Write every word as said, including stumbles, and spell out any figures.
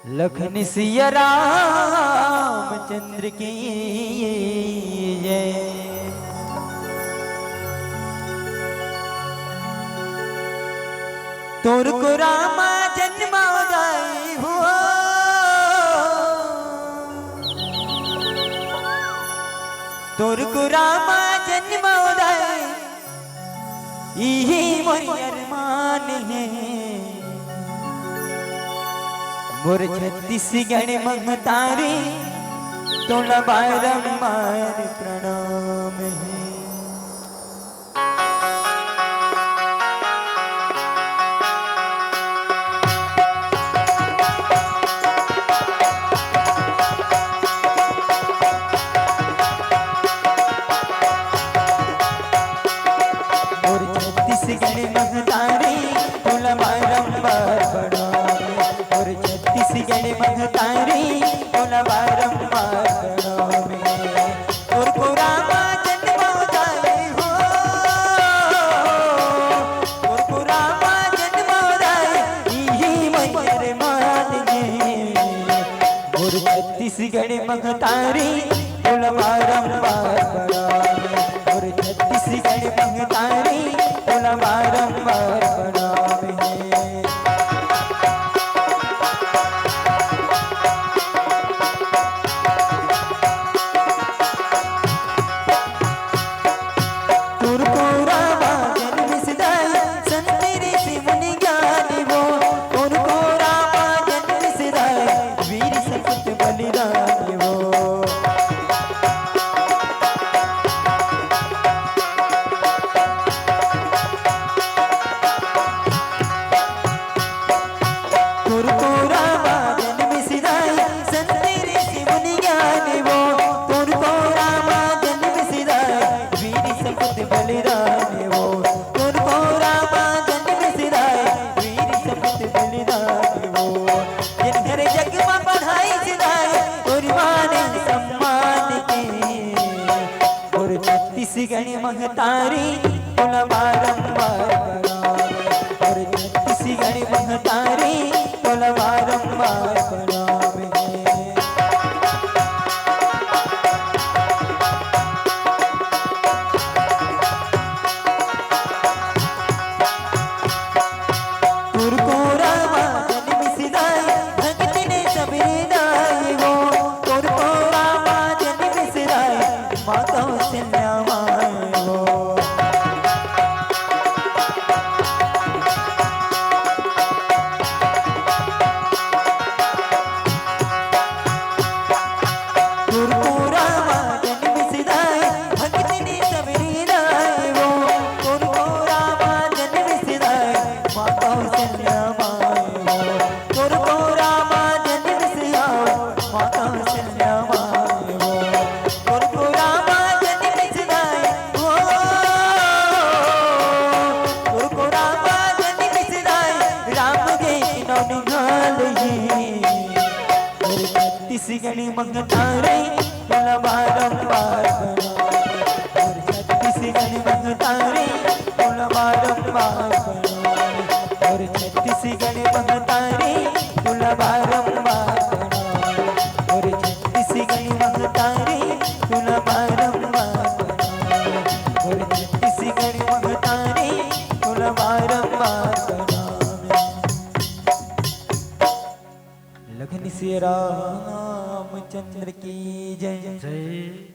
लखन सिया रामचंद्र की जय। तोर को रामा जन्म उदय हुआ, तोर को रामा जन्म उदय, इही मोर अरमान हे। मोर छत्तीसगढ़ महतारी, तोला बारंबार प्रणाम हे। मोर छत्तीसगढ़ महतारी, तोला बारंबार प्रणाम हे। मोर छत्तीसगढ़ महतारी, तोला बारंबार प्रणाम हे। तोर को रामा जन्म उदय हो, तोर को रामा जन्म उदय, इही मोर अरमान हे। मोर छत्तीसगढ़ महतारी, तोला बारंबार प्रणाम हे। मोर छत्तीसगढ़ महतारी, तोला बारंबार प्रणाम हे। तोर को रामा जन्म सिदाय, संत ऋषि मुनि ज्ञानी वो। तोर को रामा जन्म सिदाय, वीर सपूत बलिदानी वो। तोर को रामा जन्म सिदाय, संत ऋषि मुनि ज्ञानी वो। तोर को रामा जन्म सिदाय, वीर सपूत बलिदानी वो। तोर को रामा जन्म सिदाय, वीर सपूत बलिदानी वो। जिन घर जग मा बधाई सिदाय, तोर मान सम्मान के। मोर छत्तीसगढ़ महतारी, तोला बारंबार प्रणाम। मोर छत्तीसगढ़ महतारी, तोला बारंबार प्रणाम हे। तोर को रामा जन्म सिदाय, भगत ने सबेरे दाय वो। तोर को रामा जन्म सिदाय, माँ कौशल्या माय वो। तोर को रामा जन्म सिदाय, भगत ने सबेरे दाय वो। तोर को रामा जन्म सिदाय, माँ कौशल्या माय वो। तोर को रामा जन्म सिदाय, माँ कौशल्या माय वो। तोर को रामा जन्म सिदाय, ओ, तोर को रामा जन्म सिदाय, राम के नौ निहाल हे। मोर छत्तीसगढ़ महतारी, तोला बारंबार प्रणाम। मोर छत्तीसगढ़ महतारी, तोला बारंबार प्रणाम। मोर छत्तीसगढ़ महतारी, तोला बारंबार प्रणाम। मोर छत्तीसगढ़ महतारी, तोला बारंबार प्रणाम। मोर छत्तीसगढ़ महतारी, तोला बारंबार प्रणाम। लखन सिया रामचंद्र की जय। जय।